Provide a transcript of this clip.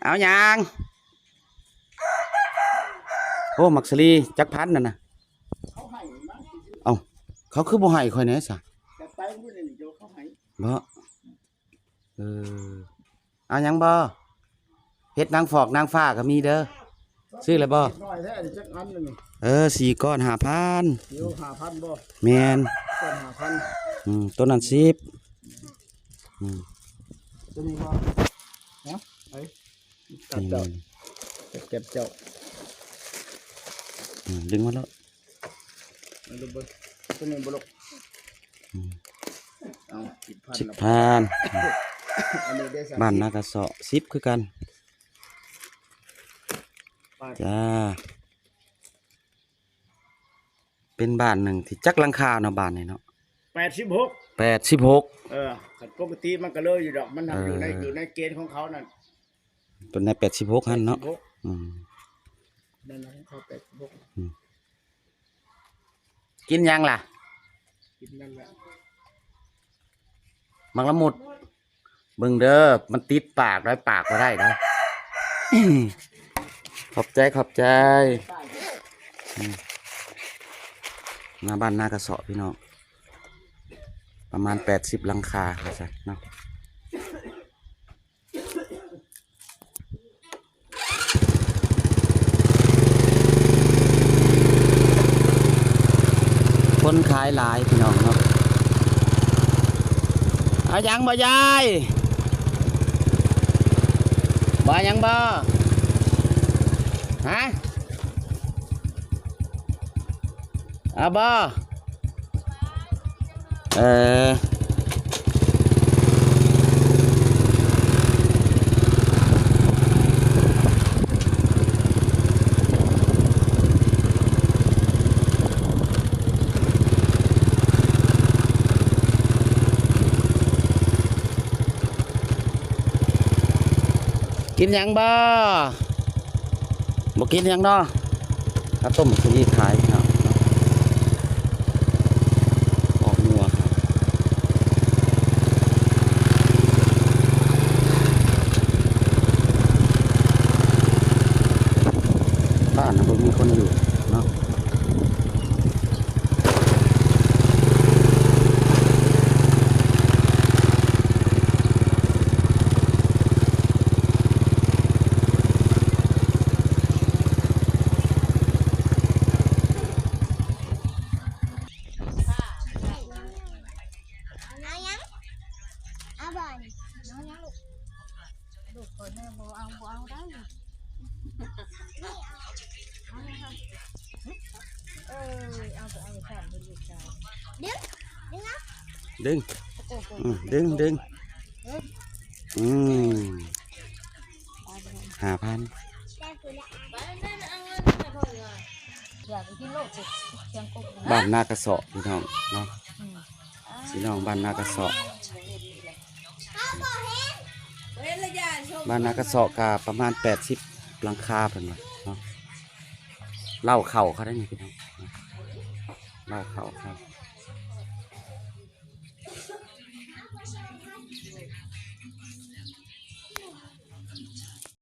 ເອົາຫຍັງ? ໂອ້ ໝາກສາລີ ຈັກພັນນັ້ນນະ? ເຂົາໃຫ້ມາຊື່ໆ ເອົ້າ ເຂົາຄືບໍ່ໃຫ້ຂ້ອຍແດ່ຊະ? ຈະໄປມື້ນີ້ເຈົ້າເຂົາໃຫ້ ບໍ່? ເອີ ເອົາຫຍັງບໍ່? ເຫັດນາງຟອກນາງຟ້າກໍມີເດີ. ຊື້ແລ້ວບໍ່? ເຮັດນ້ອຍແທ້ນີ້ ຈັກອັນໜຶ່ງນີ້? ເອີ ສີ່ກ້ອນຫ້າພັນ. ເອີ ຫ້າພັນບໍ່? ແມ່ນ ກ້ອນຫ້າພັນ. ອືມ ໂຕນັ້ນສິບ. ອືມ ໂຕນີ້ບໍ່? ຮະ? ໄປ ກັດເຈົ້າ ນີ້ ກັດເຈົ້າ. ອືມ ດຶງມາໂລດ. ເອົາລູກເບິ່ງ ໂຕນີ້ບໍ່ລູກ? ອືມ ເອົາ ສິບພັນ ສິບພັນ. ອັນນີ້ເດ້ ບ້ານນາກະເຊາະ ສິບຄືກັນ. ໄປ ຈ້າ. ເປັນບ້ານໜຶ່ງທີ່ຈັກຫຼັງຄາເນາະ ບ້ານນີ້ເນາະ? ແປດສິບຫົກ ແປດສິບຫົກ. ເອີ ຄັນປົກກະຕິມັນກໍເລີຍຢູ່ດອກ ມັນ ເອີ ຢູ່ໃນ ຢູ່ໃນເກນຂອງເຂົານັ້ນ. ຕົວໃນແປດສິບຫົກຫັ້ນເນາະ? ແປດສິບຫົກ. ອືມ ນັ້ນນະ ຂອງເຂົາແປດສິບຫົກ. ອືມ ກິນຫຍັງລະ? ກິນນັ້ນລະ ໝາກລະມຸດ. ເບິ່ງເດີ ມັນຕິດປາກໄດ໋ ປາກບໍ່ໄດ້ໄດ໋. ຂອບໃຈ ຂອບໃຈ. ອືມ ໜ້າບ້ານນາກະເຊາະ ພີ່ນ້ອງ ປະມານແປດສິບຫຼັງຄາວ່າຊັ້ນເນາະ. ຄົນຂາຍຫຼາຍພີ່ນ້ອງເນາະ. ເອົາຫຍັງບໍ່ຍາຍ? ບໍ່ຫຍັງບໍ່? ຮະ? ເອົາບໍ່? ເອີ ກິນຫຍັງບໍ່? ບໍ່ກິນຫຍັງເນາະ. ເອົາຕົ້ມສາລີຂາຍເນາະ ອອກງົວ. ບ້ານນະບໍ່ມີຄົນຢູ່ເນາະ. ເອົາຫຍັງ? ເອົາບໍ່ນີ້? ເອົາຫຍັງລູກ? ລູກຂ້ອຍແມ່ບໍ່ເອົາ ບໍ່ເອົາໄດ້. ເອີ ເອົາ ບໍ່ເອົາ ສາມເປັນລູກຊາຍ. ດຶງ ດຶງເອົາ ດຶງ ໂອ້ໂຫ ອືມ ດຶງ ດຶງ ເອີ ອືມ ຫ້າພັນ. ບ້ານນາກະເຊາະ ພີ່ນ້ອງເນາະ. ອືມ ພີ່ນ້ອງບ້ານນາກະເຊາະ. ບ້ານນາກະເຊາະກະປະມານແປດສິບຫຼັງຄາເພິ່ນວ່າເນາະ. ເລົ້າເຂົ້າເຂົາໄດ້ນີ້ພີ່ນ້ອງ ເລົ້າເຂົ້າເຂົາ.